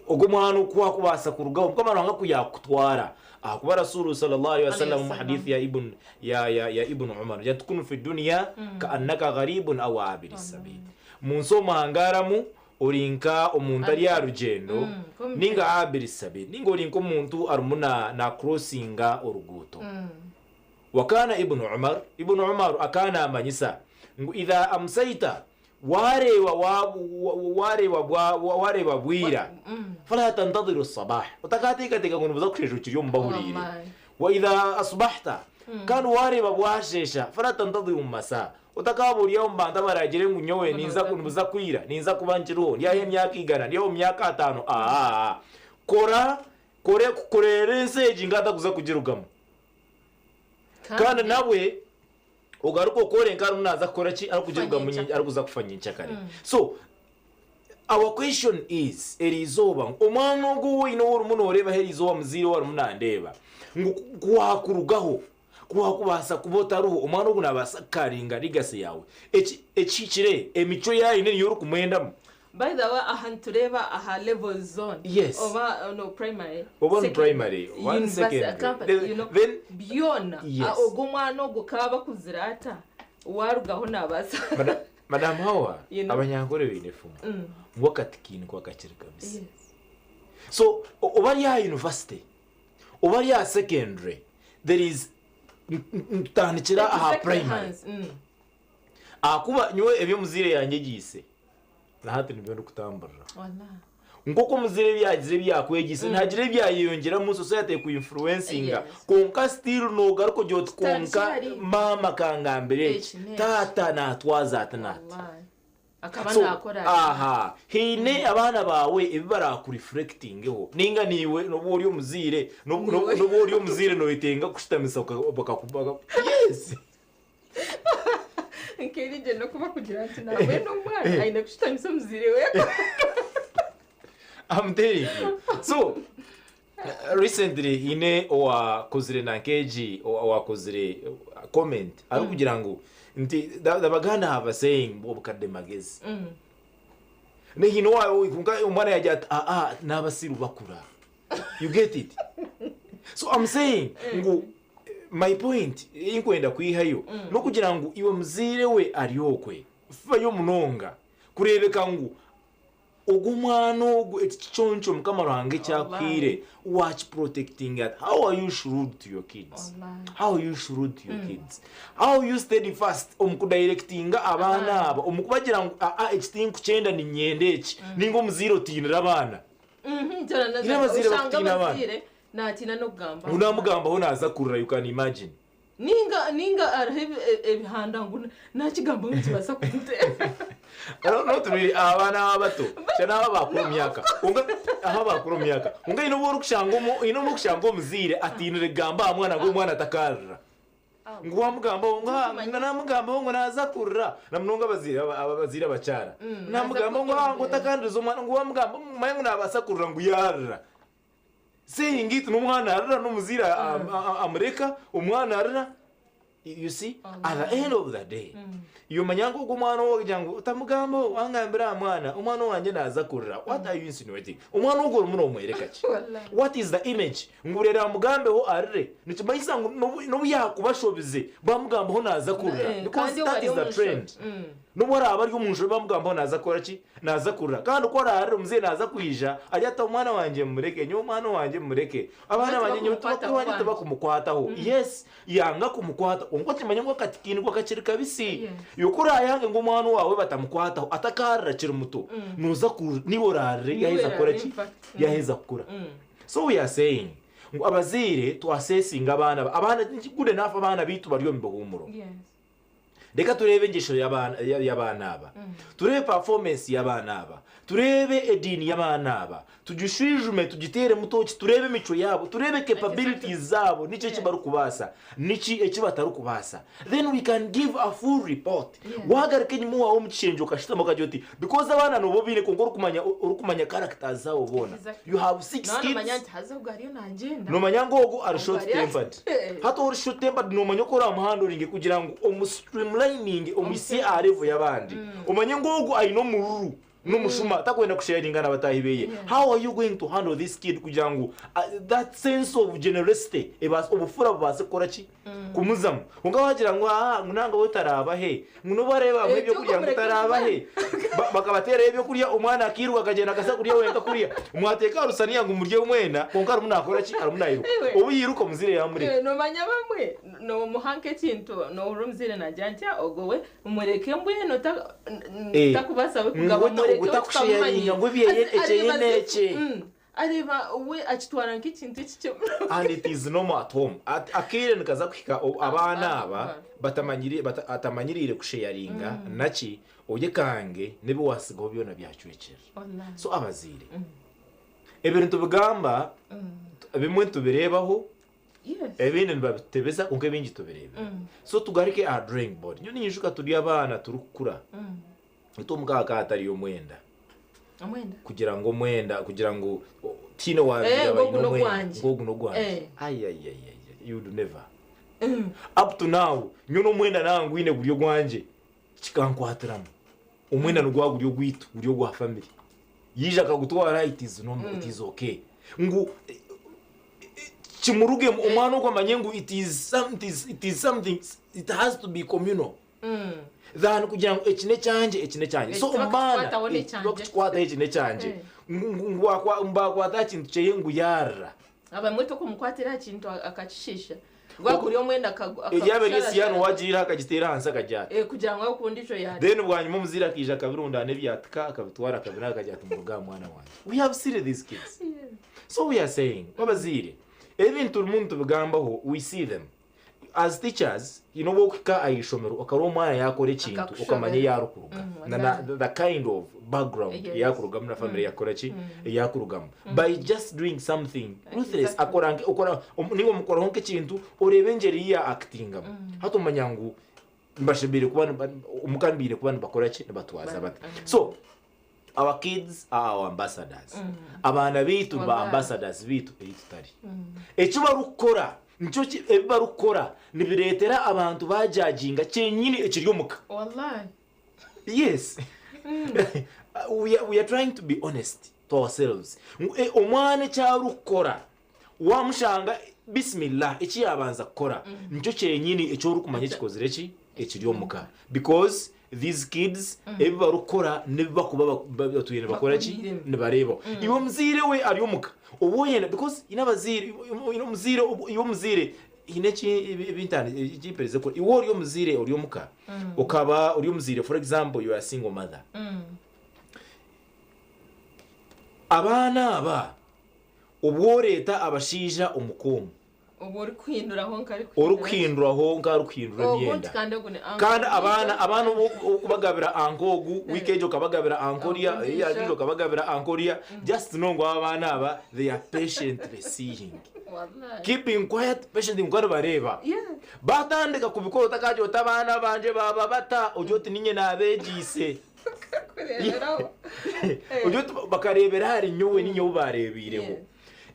Ogwo omwana oku akubaasa kurugaho Mukama Ruhanga ku yaakutwara ahakuba Rasulu sallallahu alaihi wasallam omu Alayhi hadithi ya Ibn ya ya ya Ibn Umar agira ati kun fi dunya ka'annaka gharibun aw abiri sabil. Mu nsi omuhangaramu ori nka omuntu ari aha rugyendo nk'omu ninga abiri sabil ninga ori nk'omuntu arimu na na crossinga oruguuto. Wakana Ibn Umar, Ibn Umar akaba naamanyisa ngu idha amsaita waareeba waareeba waareeba bwira fala tantadhiru sabah otakateekateeka ngu nibuza kusheesha okiri omu bahuriire Wallahi. wa idha asbahta kandi waareeba bwasheesha fala tantadhiru masaa otakaaba ori omu bantu abaraagire ngu nyowe ninza nibuza kwira ninza kuba nkiriho ndi aha emyaka igana ndi aha omu myaka ataano aa kora kore korera ensi egi nk'atakuza kugirugamu kandi nawe ogaruka okore nka arimu naaza kukora ki arikugirugamu Kufa nyencakare. arikuza kufa nyencakare so our question is eriizooba ngu omwana ogu woine ou orimu nooreebaho eriizooba muzaire ou arimu nandeeba ngu ku waakurugaho ku waakubaasa kuba otariho omwana ogu naabaasa kukaringa legacy yaawe Eki- ekihikire emicwe yaayine niyo orikumwendamu By the way, aha nitureeba aha level zone. Yes. Oba no primary. Oba ni second- primary, oba ni university, secondary. campus, Then- you know, then- byona. Yes. Ah, ogwo omwana ogwo kaaba akuzire ata warugaho naabaasa. Madam Hawa, You know. abanyankore baine efumu ngu akati kiinikwa kakiri kabisi. Yes. So oba ari aha university, oba ari aha secondary, there is nitutandikira aha Second primary. hands. Ahakuba nyowe ebi omuzaire yanyegyeise na hati nibyo ndikutamburira. Wallahi. Nk'oku omuzaire ebi yaagize ebi yaakwegyeise, naagira ebi yaayeyongyeramu society ekuinfluencinga. Yes. Kwonka still noogaruka ogira oti kwonka Kitari. maama akangambira eki, Eki n'eki. taata naatwaza ati n'ati. Wallahi. Akaba So, naakora ati. aha haine abaana baawe ebi barakureflectingeho ninga niiwe nobu ori omuzaire Niiwe. nobu ori omuzaire noyetenga kushutamisa bakakubaga yes Nkeirigye n'okuba kugira nti nawe n'omwana aine kushutamisa omuzaire we. I'm telling you. So recently hine owakozire nankeegi owakozire comment arikugira ngu nti the Baganda have a saying obukadde magezi. Nehine omwana yagira ati aa n'abasiru bakura. You get it? So I'm saying ngu my point inkwenda kwihayo n'okugira ngu iwe muzaire we ari okwe fayo munonga kureebeka ngu ogwo omwana ogwo eki kiconco Mukama Ruhanga eki akuhaire wakiprotectinga ata? How are you shrewd to your kids? Wallahi. How are you shrewd to your kids? How are you steadfast omu kudirectinga abaana aba omu kubagira ngu aa eki tinkukyenda niinyenda eki ninga omuzaire otiinire abaana Nyine abazaire Ushanga bakutiina abaana. abazaire natiina n'okugamba. Ngu namugambaho naaza kurira you can imagine. Ninga ninga hariho ebihanda ngu nakigambaho nikibaasa kunteera. Not really abaana abato shana aba bakuru omu myaka Kwonka aba bakuru omu myaka kwonka haine obu orikushanga omu haine obu orikushanga omuzaire atiinire kugamba aha mwana ngu omwana atakarira ngu wamugambaho ngu "Ah, nga namugambaho ngu naaza kurira na munonga abazaire abazaire abakyara namugambaho ngu "Ah, ngu otakandiriza omwana ngu wamugamba manya ngu nabaasa kurira ngu yarira saying it n'omwana arira n'omuzaire amureka omwana arira you see at the end of the day yomanya ngu ogwo omwana owagira ngu otamugambaho wangambira aha mwana omwana owangye naaza kurira what are you insinuating omwana ogwo orimu nomwereka ki Wallahi. what is the image ngu reero amugambeho arire nikimanyisa ngu n'obu yaakuba ashobize bamugambaho naaza kurira because Kandi that ari is the omu trend nshobi. N'obu araabe ari omu nshobi bamugambaho naaza kukora ki? Naaza kurira. Kandi ku araarire omuzaire naaza kwija ari ati omwana wangye mumureke, nyowe omwana owangye mumureke. Abaana bangye nyowe Tibakumukwataho tibakumukwataho. bambi. Tibakumukwataho. Yes, yanga kumukwata. Kwonka okimanye ngu akati kiinigwa kakiri kabisi. Yes. Iwe ku oraayange ngu omwana owaawe batamukwataho atakaarira akiri muto, nooza ku niiwe oraarire Niiwe yaaheza kukora oraarire ki? in fact. Yaaheza kukura. So we are saying ngu abazaire twasesinga abaana abaana good enough abaana baitu bari omu bihuumuro. Yes. Reka tureebe engyesho y'abaana aba, tureebe performance y'abaana aba, tureebe ediini y'abaana aba, tugishwijume tugiteeremu tooki, tureebe emicwe yaabo, tureebe capabilities zaabo, niki eki barikubaasa, niki eki batarikubaasa. Then we can give a full report. Waagaruka enyima owaawe omu kishengye okashutama okagira oti because abaana nooba obaine kwonka orikumanya orikumanya characters zaabo boona. You have six Noba kids. nomanya nti haza ogu ariyo nagyenda. Nomanya ngu ogu ari Ogu short ari tempered. Hati ori short tempered nomanya oku oramuhandoringe kugira ngu omu streamline. omulayininge omuhitsye aha level y'abandi. Omanye ngu ogu aine omururu n'omushuma takwenda kusharinga na bataahi beye. How are you going to handle this kid kugira ngu that sense of generosity ebaase obufura bubaase kukora ki? Kumuzamu. Kwonka waagira ngu aa ngu nanga we taraabahe, ngu n'obu araabe baamuha ebyokurya ngu taraabahe. Bakabateerayo ebyokurya omwana akairuka akagyenda akaza kurya wenka kuriya. Mwateeka aha rusaniya ngu murye mwena kwonka arimu naakora ki? Arimu nairuka. Obu yairuka omuzaire yaamureka. Noomanya abamwe noomuha nk'ekintu noohurira omuzaire naagira nti ogwo we mureke mbwenu takubaasa we kugaba mureke we tutamumanyiire. Ngu ekyeye n'ekye. Areeba we akitwara nk'ekintu ekikye munonga. And it is normal at home. Akaire nikaza kuhika abaana aba batamanyiriire kusheyaringa naki, oyekange n'ebi watsigaho byona byacwekyerera. So abazaire, ebi nitubigamba ebimwe nitubireebaho, ebindi nibabitebeza kwonka ebingi tubireebire. So tugaruke aha drawing board. Nyowe ninyijuka turi abaana turikukura, itwe omuka hakaba hatariyo omwenda. Omwenda? Kugira ngu omwenda, kugira ngu tihaine owaabaire Eh, aine ngu ogu omwenda, n'ogwangye. ngu ogu n'ogwangye. Eh. Ayayayaya, you would never. Up to now, nyowe n'omwenda naaba ngwine guri ogwangye, kikankwatiramu. Omwenda nigwaba guri ogwaitu, guri ogwa family. Yaija akagutwara, it is normal, it is okay. Ngu kimurugemu, omwana ogwo amanye ngu it is some, it is, it is something, it has to be communal. Than kugira ngu eki n'ekyangye, eki n'ekyangye. So Eki omu baana, bakukikwataho n'ekyangye. bakukikwataho eki n'ekyangye. Ngu, ngu wakwa, bakwata aha kintu kyeye ngu yaarira. Abamwe tokumukwatira aha kintu akakishiisha. Gwagura omwenda akagu- Eryaba eri esiyani akagushara- wagiira akagiteera ahansi akagyata. Eh, kugira ngu akunde ekyo yarya. Then bwanyima omuzaire akaija akabirundaana ebyatika akabitwara akabinaga akagira ati muruge aha mwana wangye. We have seen these kids. So we are saying, abazaire, ebintu turimu nitubigambaho, we see them. As teachers, haine obu orikuhika aha ishomero okareba omwana yaakora ekintu Akakushobera. okamanya ei arikuruga. Na na Wallahi. the kind of background ei arikurugamu na family ei arikukora ki? Ei arikurugamu. By just doing something ruthless, akora nka okora ninga omukoraho nk'ekintu oreeba engyeri ei ya actingamu. Hati omanya ngu nibashemereire kuba niba omuka nibaine kuba nibakora ki? Nibatwaza bata. So our kids are our ambassadors. Abaana baitu ni ba Wallahi. ambassadors baitu ei tutari. Eki barikukora nikyo ki ebi barikukora nibireetera abantu bajajinga kyenyini ekiri omuka. Wallahi. Yes. We are, we are trying to be honest to ourselves. Ngu, eh, omwana eki arikukora wamushanga bismillah eki yabanza kukora nikyo kyenyini eki orikumanya ekikozire ki ekiri omuka because these kids ebi barikukora n'ebi barikuba batwire nibakora ki Bakuriiremu. nibareebaho. Iwe omuzaire we ari omuka oba oyenda because haine abazaire haine omuzaire iwe omuzaire haine eki ebi eki mperize kukora iwe ori omuzaire ori omuka okaba ori omuzaire for example you are a single mother abaana aba obu oreeta abashaija omuka omu Obwo orikuhinduraho nk'arikuhindura. Orikuhinduraho nk'arikuhindura Ogu emyenda. nti kandi ogu ni uncle. Kandi abaana abaana obu orikubagabira uncle ogu, wiiki egi okabagabira uncle oriya, Uncle eya Ndisha. endiijo okabagabira uncle oriya, just know ngu aba abaana aba they are patiently seeing. Wallahi. Keeping quiet, patiently kwonka nibareeba. Yeah. Baatandika kubikora otakagira oti abaana bangye baaba bata, ogire oti niinye naabeegyeise. Kureeberaho. Ogire oti bakareebera ahari nyowe, niinye ou baareebeireho. Yeah.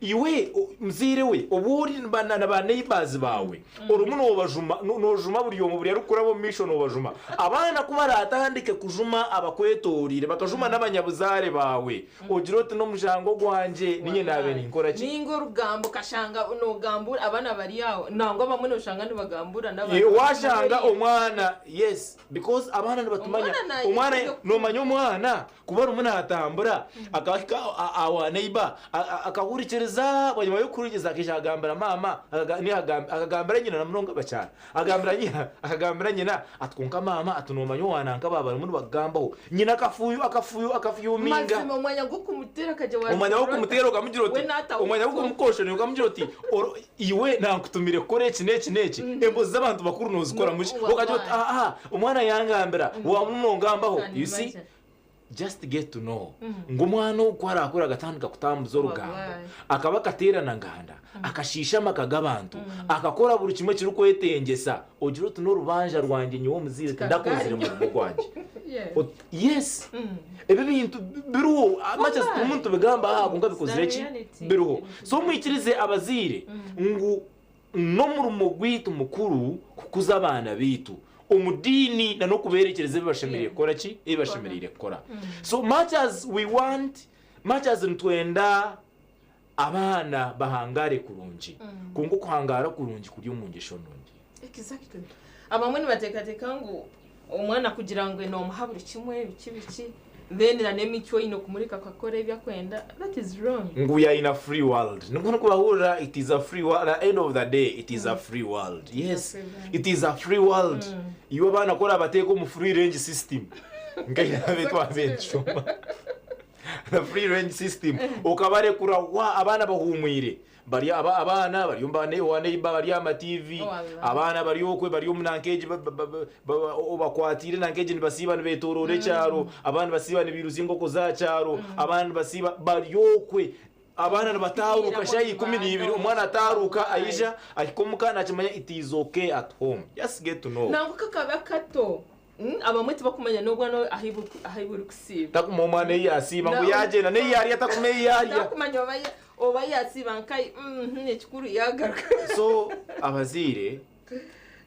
Iwe muzaire we obu ori na ba neighbours baawe orimu noobajuma, noojuma buri omwe buri arikuraba omu maisho noobajuma. Abaana ku baraatandike kujuma abakwetoreire bakajuma n'abanyabuzaare baawe, ogire oti n'omushango gwangye niinye naabe ninkora ki? Nainga orugambo okashanga noogambura abaana bari aho nangwa abamwe nooshanga nibagambura n'abantu. Waashanga omwana yes because abaana nibatumanya. Omwana Omwana naayenda noomanya omwana Kuba arimu naatambura, akahika awa neiba, akahurikiriza, bwanyima y'okuhurikiriza akaija akagambira maama, akagambira nyina na munonga abakyara, akagambira nyina, akagambira nyina ati kwonka maama ati noomanya owa nanka baaba barimu nibakugambaho. Nyina akafuyu akafuyu akafyuminga. Mazima omwanya gw'okumuteera akagye wa Omwanya gw'okumuteera okamugira oti, We naata omwanya gw'okumukoshonera okamugira oti, oro iwe naakutumire kukora eki n'eki n'eki, embozi z'abantu bakuru noozikoramu ki? Okagira oti, aa omwana yangambira, waaba nongambaho, Can you see? imagine. Just get to know ngu omwana ogu ku araakure akatandika kutambuza orugambo, Wallahi. akaba akateerana nganda, akashiisha amaka g'abantu, akakora buri kimwe ekirikwetengyesa, ogire oti n'orubanja rwangye nyowe omuzaire tindakozire murimo gwangye. Yes. Ot- Yes. Ebi ebintu biriho, much as Wallahi. turimu nitubigamba aha kwonka It's bikozire the ki? reality. Biriho. So mwikirize abazaire ngu n'omurimo gwaitu mukuru kukuza abaana baitu. omu diini na n'okubeerekyereza ebi bashemereire kukora ki? Ebi bashemereire kukora. So much as we want, much as nitwenda abaana bahangaare kurungi, kwonka okuhangaara kurungi kuri omu ngyesho nungi. Exactly. Abamwe nibateekateeka ngu omwana kugira ngu noomuha buri kimwe biki biki then na n'emicwe oine kumureka akakora ebi akwenda that is wrong. Ngu we are in a free world. Nikwo ndikubahurira it is a free world at end of the day it is a free world. Yes, it is a free world. Iwe abaana ku orabateeka omu free range system nka twaba nitushoma the free range system okabarekura wa abaana bahuumwire Bari aba abaana bari omu ba owa neighbor bari aha ma TV, Wallah. abaana bari okwe bari omu nanka egi ba- ba- ba- ba- obakwatiire nanka egi nibasiiba nibetoroora ekyaro, abandi basiiba nibiirutsya enkoko za kyaro, abandi basiiba bari okwe. Abaana nibataaruka shaaha 12 omwana ataaruka aija ahika omuka nakimanya it is okay at home. Just get to know. Nangwa kakaba kato abamwe tibakumanya n'obwana ahu ahu burikusiiba. Takumanya omwana ei yaasiiba ngu yaagyenda n'ei yaarya takumanya ei yaarya. Takumanya oba oba yaasiiba nkahi ekikuru yaagaruka. So abazaire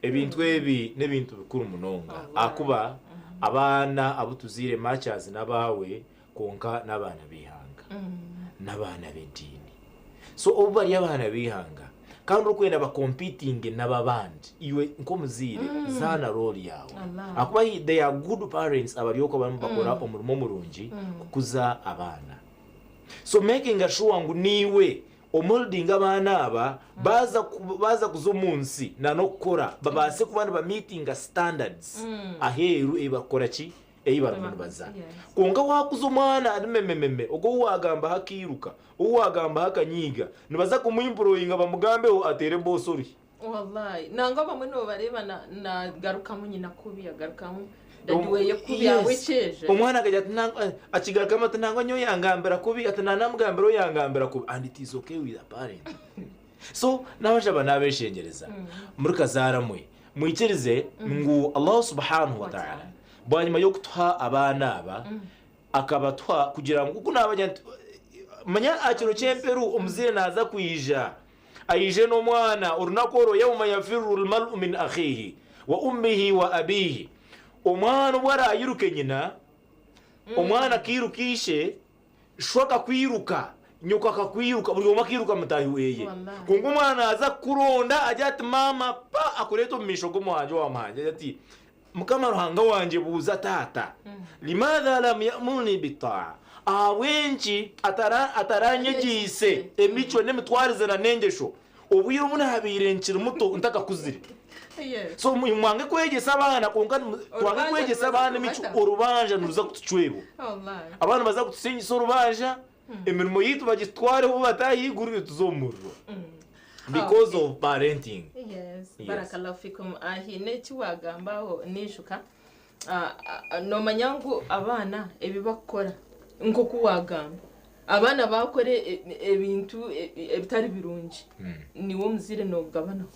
ebintu ebi n'ebintu bikuru munonga ahakuba abaana abu tuzaire much as n'abaawe kwonka n'abaana b'eihanga n'abaana b'ediini. So obu bari abaana b'eihanga kandi orikwenda bakompitinge n'ababandi, iwe nk'omuzaire zaana role yaawe. Ahakuba they are good parents abari okwo abarimu nibakora omurimo murungi kukuza abaana. So makinga sure ngu niiwe omoldinga abaana aba baaza baaza kuza omu nsi na n'okukora babaase kuba nibamiitinga standards aheeru ei barikukora ki? Ei barimu nibaza. Kwonka waakuza omwana ari memememe, ogwo ou waagambaho akairuka, ou waagambaho akanyiiga, nibaza kumuimpuroyinga bamugambeho ateere boosi oruhi. Wallai nangwa abamwe nobareeba nagarukamu nyina kubi agarukamu dadi weye kubi ahabw'ekyejo. Omwana akagira ati nangwa akigarukamu ati nangwa nyowe yangambira kubi ati nanamugambira oyo yangambira kubi and it is okay with a parent. So nabashaba nabeshengyereza muri kazaara mwe mwikirize ngu Allah subhanahu wa ta'ala Bwanyima y'okutuha abaana aba, akabatuha kugira ngu ku naabagira nti, manya aha kiro ky'emperu omuzaire naaza kwija, aije n'omwana, orunaku orwo yauma yafirru lmaru min akhiihi wa ummihi wa abiihi, omwana obu araayiruke nyina, omwana akairuka ishe, Sho akakwiruka, nyoko akakwiruka, buri omwe akairuka mutaahi weye. Wallahi. Kwonka omwana naaza kukuronda agire ati maama pa akureete omu maisho g'omuhangi owa muhangi agire ati Mukama Ruhanga wangye buuza taata limaadha lam yamurni bitaa ahabw'enki atara ataranyegyeise emicwe n'emitwarize na n'engyesho obwire obu naabaire nkiri muto ntakakuzire. Yes. So mwange kwegyesa abaana kwonka twange Orubanja kwegyesa niruza abaana emicwe kubata. orubanja niruza kutucwerwa. Wallahi. Abaana nibaza kutusingisa orubanja, emirimo yaitu bagitwareho batahigurire tuze omu muriro. Because of parenting. Yes. Yes. Barakallahu fikum. Ah, haine eki wagamba aho niijuka. Ah, ah, noomanya ngu abaana ebi bakukora nk'oku waagamba, abaana baakora ebintu ebitari birungi, niiwe omuzaire noogabanaho.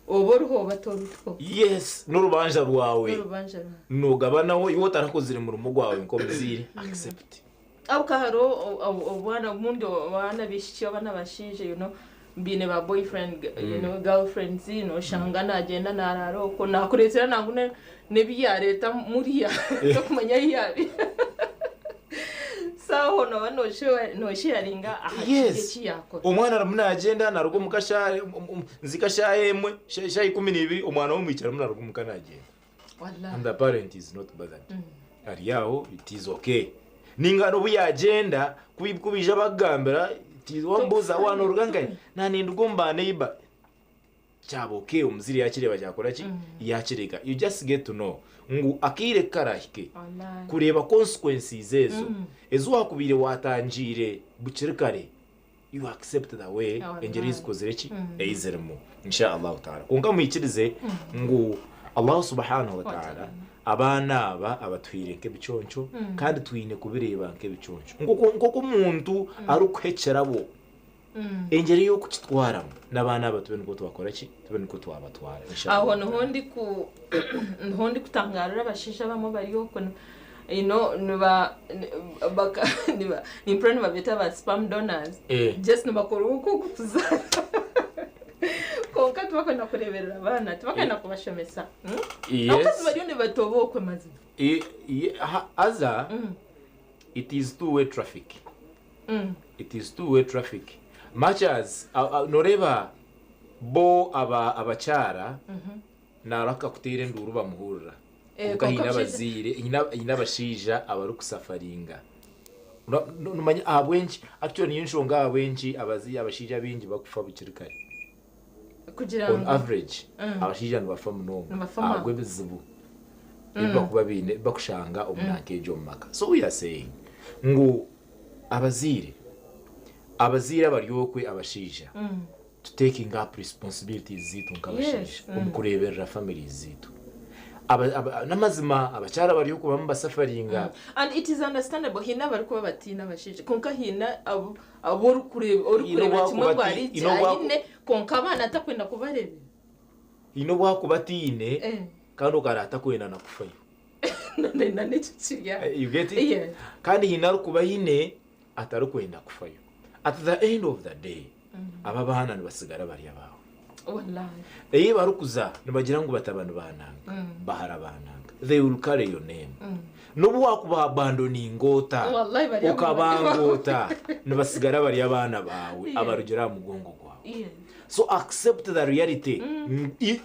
Oba oriho oba toriho. Yes, n'orubanja rwawe. N'orubanja rwawe. Noogabanaho, iwe otarakozire murimo gwawe nk'omuzaire, accept. Ahabw'okuba hariho obwana obundi abaana baishiki oba n'abashaija you know, baine ba boyfriend you know, girlfriends noshanga nagyenda naraara okwo nakureetera nangwa n'ebi yaareeta muriya tokumanya ahu yaabiiha. So aho nooba noosheyaringa aha kibi eki yaakora. Omwana arimu naagyenda naaruga omuka shaaha nzika shaaha emwe, shaaha 12 omwana w'omwishiki arimu naaruga omuka naagyenda. And the parent is not bothered. Ari aho it is okay. Ninga n'obu yaagyenda ku baija bakugambira wamubuuza waaba nooruga nkahi? Naaba ninduga omu ba neighbour. Kyaba okay omuzaire yakireeba kyakora ki? Yakireka. You just get to know ngu akaire kukarahike kureeba consequences ezo ezi wakubaire watangiire bukiri kare you accept the way engyeri ei zikozire ki? Ei zirimu Insha Allahu Taala. Kwonka mwikirize ngu Allahu Subhanahu wa Taala abaana aba abatuhaire nk'ebiconco kandi twine kubireeba nk'ebiconco. Nk'oku omuntu arikuha ekirabo Engyeri y'okukitwaramu n'abaana aba tube nikwo twakora ki? Tube nikwo twabatwara. Insha Aho Allah. niho ndiku niho ndikutangaarira abashaija abamwe bari okwo ni- you know, niba ni- baka niba nimpurira nibabeeta ba sperm donors Eh. just nibakora okwo okutuzaara. Konka tibakwenda kureberera abaana, tibakwenda kubashomesa. Yes. Abakazi bariyo nibatoba okwe mazima. Haza it is two way traffic. It is two way traffic. Much as noreeba bo aba abakyara naraka kuteera enduuru bamuhurira. Eh, Konka konka haine abashaija- abazaire, haine abashaija abarikusafaringa. Nomanya ahabw'enki actually niyo nshonga ahabw'enki abashaija abaingi bakufa bukiri kare. Kugira On ngu average abashaija nibafa munonga Nibafa mangu. ahabw'ebizibu ebi bakuba baine bakushanga omu nanka egyo omu maka. So we are saying ngu abazaire abazaire abari okwe abashaija to taking up responsibilities zaitu nk'abashaija omu kureeberera families zaitu. N'amazima abakyara bari okwe bamwe basafaringa. And it is understandable, hiine abarikuba batiine abashaija, konka hiine abo abu orikureeba orikureebera kimwe ngu ari gye aine, konka abaana atakwenda kubareebera. Haine obu akuba atiine kandi okara atakwenda na kufayo. Na n'ekyo kiri aho. You get it? Yeah. Kandi haine arikuba aine atarikwenda kufayo. At the end of the day, aba abaana nibasigara bari abaawe. Wallahi. Ei barikuza nibagira ngu batabani ba nanka, bahara ba nanka. They will carry your name. N'obu wakuba abandoninga ota, Wallahi bari abaana okabanga bawe. ota, nibasigara bari abaana baawe abarugire aha mugongo gwawe. So accept the reality.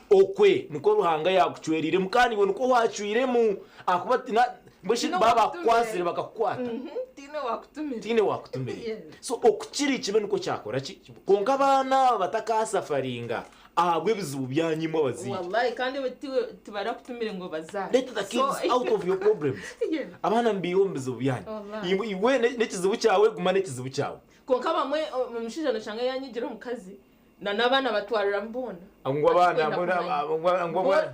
Okwe nikwo Ruhanga yakucweriremu kandi iwe nikwo wacwiremu. Ahakuba mbwenu shi Tiine baba wakutumire. bakukwasire bakakukwata. Tiine wakutumire. Tiine wakutumire. So okukira ekibi nikwo kyakora ki? Kwonka abaana aba batakasafaringa ahabw'ebizibu byanyu imwe abazaire. Wallahi kandi bo tibarakutumire ngu obazaare. Let the kids out of your problems. Abaana mubaihe omu bizibu byanyu. Wallahi. Iwe n'ekizibu kyawe guma n'ekizibu kyawe. Kwonka bamwe omushaija noshanga yanyigira omukazi na n'abaana batwariramu boona. Ngu abaana, Batikwenda ngu kumanya. ngu ngu abaana,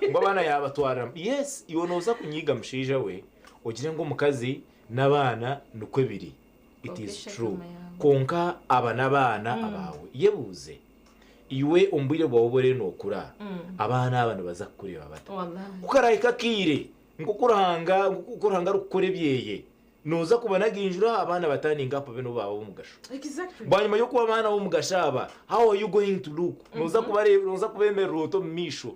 ngu abaana yabatwariramu. Yes, iwe nooza kunyiga mushaija we, ogire ngu omukazi n'abaana nikwo biri. It Kwonka is eshagama true. yaawe. Kwonka aba n'abaana abaawe. Yebuuze, iwe omu bwire bwawe obu oriyo nookura, abaana aba nibaza kukureeba bata? Wallahi. Ku karahika akaire, nk'oku Ruhanga, nk'oku Ruhanga arikukora ebyeye, nooza kubanaga abaana bataninga up babe nibo baaba ab'omugasho. Bwanyima y'okuba abaana b'omugasho aba, how are you going to look? Nooza kubareeba, nooza kubeemerera ota omu maisho?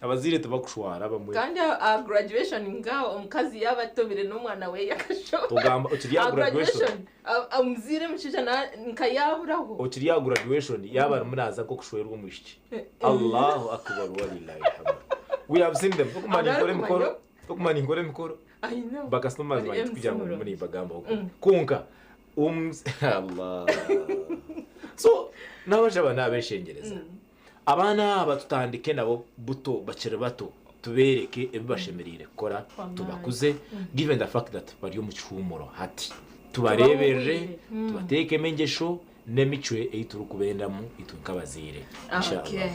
Abazaire tibakushwara abamwe. Kandi aha graduation nga omukazi yaaba atobire n'omwana we akashoba. Tugamba okiri aha Aha graduation. graduation, omuzaire omushaija nka yaaburaho. Okiri aha graduation yaaba arimu naaza nk'okushwerwa omwishiki. Allahu Akbar walillahi alhamdu. We have seen them. Tokumanya Abari ninkora emikoro. kumanya. Tokumanya ninkora emikoro. I know. Ba customers Bari bangye MC tikugira ngu murungi. nimbagambaho kubi. Kwonka Allah. So nabashaba nabeshengereza. Abaana aba tutandike nabo buto bakiri bato tubereke ebi bashemereire kukora Wallahi. tubakuze, given the fact that bari omu kihuumuro hati. Tubareeberere, Tubahuumwire. tubateekemu engyesho n'emicwe ei turikubendamu itwe nk'abazaire. Inshallah. Okay.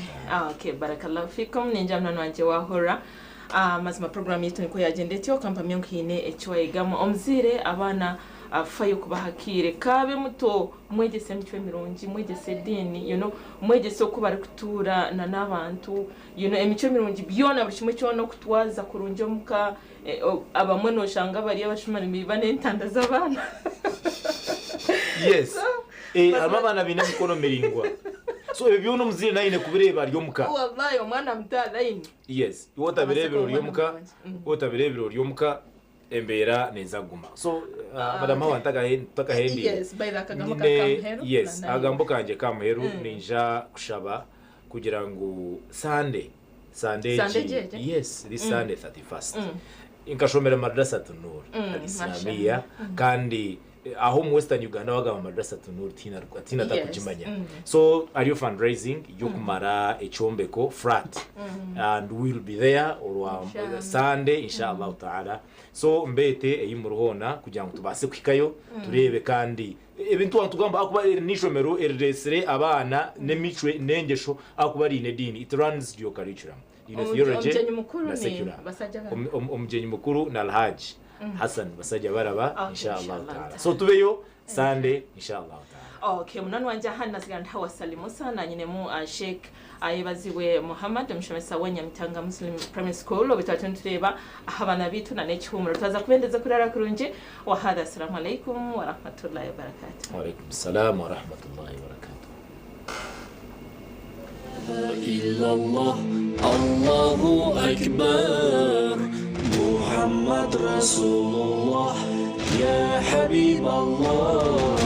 Okay, barakallahu fikum, ninja munywani wangye wahurira. Mazima program yaitu nikwo yagyenda etyo, kampamye ngu haine eki wayegamu. Omuzaire abaana fayo kubaha akaire, kaabe muto mwegyese emicwe mirungi, mwegyese ediini, mwegyese oku barikutuura na n'abantu, emicwe mirungi byona, buri kimwe kyona, okutwaza kurungi omuka. Abamwe noshanga bari abashuma nibiiba n'entanda z'abaana. Yes. Harimu abaana baine emikono miraingwa. So ebyo byona omuzaire nawe aine kubireeba ari omuka. Wallahi omwana muto araine. Yes. Iwe otabireebire ori Abasaija omuka, omwana murungi. iwe otabireebire ori omuka, embeera neeza kuguma. So, Madam Hawa, ntakahendiire. Yes, by the akagambo ka Nyine kamuheru. yes, Na nayo. akagambo kangye kamuheru ninja kushaba kugira ngu Sunday, Sunday Sunday egi, egi, egi? yes, this Sunday 31st. Nkashomera Madrasa Nur Al-Islamiyya, kandi aho mu Western Uganda bagamba Madrasa Nur tiina tiina atakukimanya. So ariyo fundraising y'okumara ekyombeko flat and we will be there orwa Inshallah. Sunday inshallah ta'ala. So mbete eyi muruhona kugira ngu tubaase kuhikayo tureebe kandi ebintu wantugamba akuba eri n'ishomero eriresire abaana n'emicwe n'engesho akuba riine ediini. It runs your curriculum. Riine theology Omugyenyi mukuru na ni secular. Basajja Baraba. Omugyenyi mukuru na Alhaji Hassan Basajja Baraba Okay, inshallah inshallah ta'ala. ta'ala. So tubeyo Sunday inshallah ta'ala. Okay, munani wanje aha nasigara ntawasali Musa na nyinemu Sheikh Ayebaziwe Muhammad, omushomesa wa Nyamitanga Muslim Primary School, obu twatyo nitureeba aha abaana baitu na n'ekihumuro. Twaza kubendeza kurara kurungi. Wa hadha, assalamu alaikum wa rahmatullahi wa barakatuh. Wa alaikum salam wa rahmatullahi wa barakatuh. إلا الله الله أكبر محمد رسول الله يا حبيب الله.